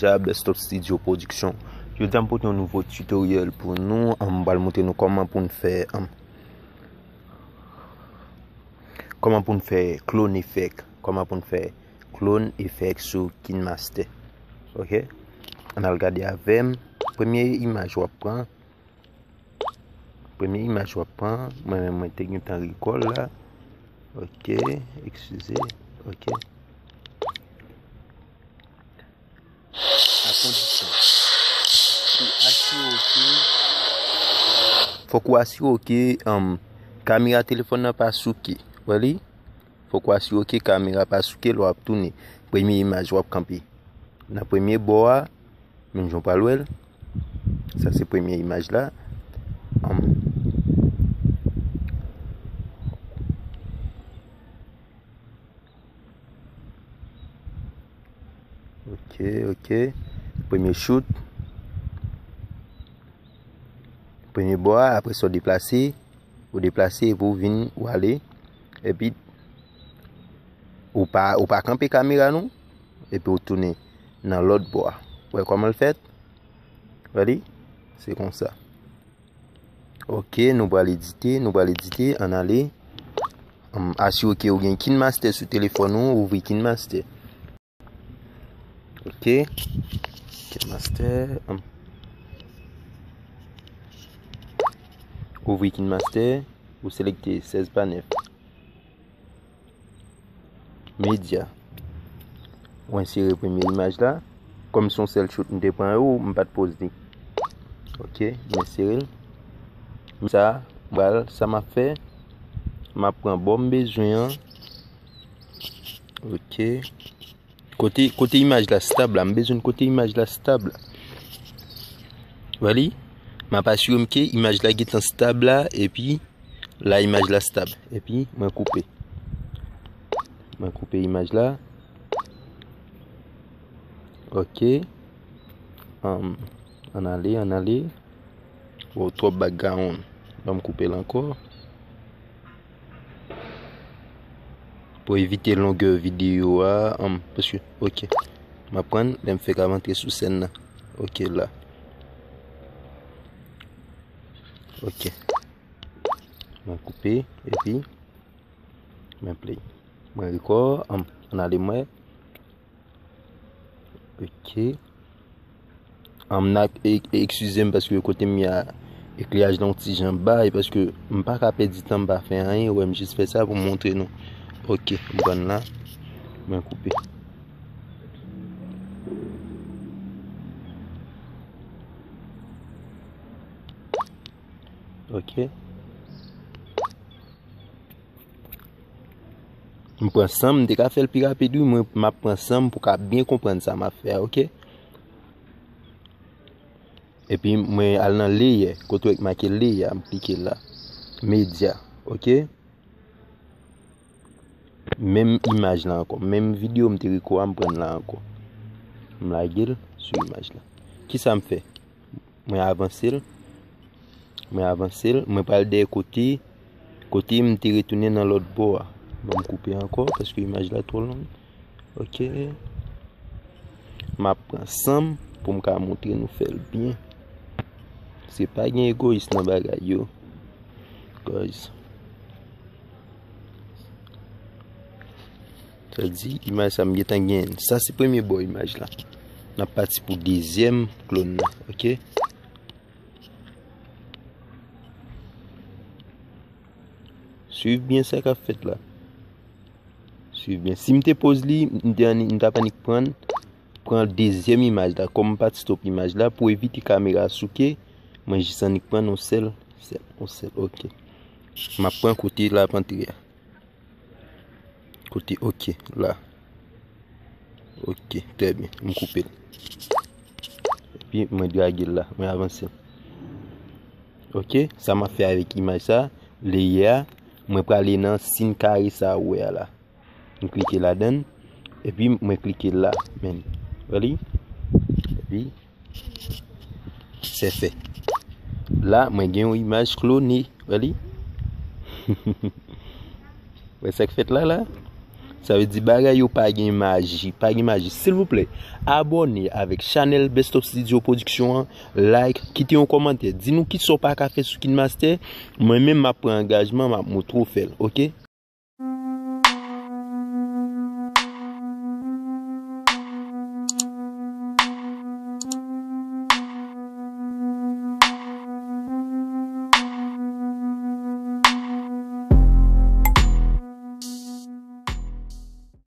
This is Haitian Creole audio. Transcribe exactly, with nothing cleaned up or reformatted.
Deja Best of Studio Production. Jodi a m pote yon nouvo tutorial pou nou. An, m pral montre nou kòman pou n fè, an, kòman pou n fè clone effect. Kòman pou n fè clone effect sou KineMaster. Ok? Ann al gade avè m. Premye imaj w ap pran. Premye imaj w ap pran. Mwen menm, mwen te gentan rekò l la. Ok, eskize. Ok. A kondisyon pou asire w ke, fòk ou asire w ke, um, kamera telefòn nan pa souke. Wè li? Fòk ou asire w ke kamera pa souke lè w ap tounen. Premye imaj w ap kanpe nan premye bò a, menm jan w pral wè l. Sa se premye imaj la. Um, Ok, ok. Premye shoot. Premye bò a, apre sa w deplase. Ou deplase epi w vin, ou ale. Epi, ou pa, ou pa kanpe kamera non. Epi w tounen nan lòt bò a. Wè kòman l fèt? Wè li? Se konsa. Ok, nou pral edite, nou pral edite, ann ale. Ann asire ke ou gen KineMaster sou telefòn ou, ouvri KineMaster. Ok, KineMaster, ann. Ouvri KineMaster, ou selekte sèz pa nèf. Medya. Ou ensere premye imaj la. Kòm se yon sèl shoot m te pran yo, m pa t poze li. Ok, m ensere l. Sa, m pral, sa m ap fè, m ap pran bò m bezwen an. Ok. Kote, kote imaj la stab la, m bezwen kote imaj la stab la. Wè li? M ap asire m ke imaj la gentan stab la, epi la imaj la stab. Epi mwen koupe. Mwen koupe imaj la. Ok. Ann, ann ale, ann ale. Wow, twòp background. Ban m koupe l ankò. Pou evite longè videyo a, ann, paske, ok. M ap pran, lè m fèk ap antre sou sèn nan. Ok, la. Ok. Mwen koupe, epi mwen play. Mwen rekò, ann, ann ale mwen. Ok. Ann, m na, e, e, eskize m paske kote m ye a, ekleyaj la yon ti jan ba, e paske m pa ka pèdi tan m pa fè anyen, wè m jis fè sa pou m montre nou. Ok, m pran la, mwen koupe. Ok. M pran san m, m te ka fè l pi rapid wi, mwen m ap pran san m pou ka byen konprann sa m ap fè a, ok? Epi mwen al nan layer, kote w wè k make layer a, m klike la. Medya, ok? Menm imaj la ankò, menm videyo m te rekò a, m pran l la ankò. M lage l sou imaj la. Kisa m fè? Mwen avanse l. Mwen avanse l. Mwen pral dèyè kote, kote m te retounen nan lòt bò a. Ban m koupe ankò, paske imaj la twò long. Ok. M ap pran san m pou m ka montre nou fè l byen. Se pa gen egoyis nan bagay yo. Guys. Sa di, imaj sa m gentan genyen. Sa se premye bò imaj la. N ap pati pou dezyèm clone nan, ok? Swiv byen sa k ap fèt la. Swiv byen. Si m te poze li, m te annik, m t ap annik pran, pran dezyèm imaj la. Kòm m pa t stop imaj la, pou evite kamera a souke, mwen jis annik pran yon sèl, sèl, yon sèl, ok. M ap pran kote l ap antre a. Kote, ok, la. Ok, trè byen. M koupe l. Epi mwen drage l la, mwen avanse l. Ok, sa m ap fè avèk imaj sa, layer a, mwen prale nan siy kare sa ou wè a la. M klike ladan l, epi mwen klike la, men. Wè li? Epi, se fè. La, mwen gen yon imaj klone. Wè li? Wè sa k fèt la, la? Sa vle di bagay yo pa gen maji, pa gen maji. Silvouplè, abòne avèk chanèl Best of Studio Production an, like, kite yon kòmantè. Di nou kisa w pa ka fè sou KineMaster. Mwen menm m ap pran angajman, m ap montre w fè l, oke?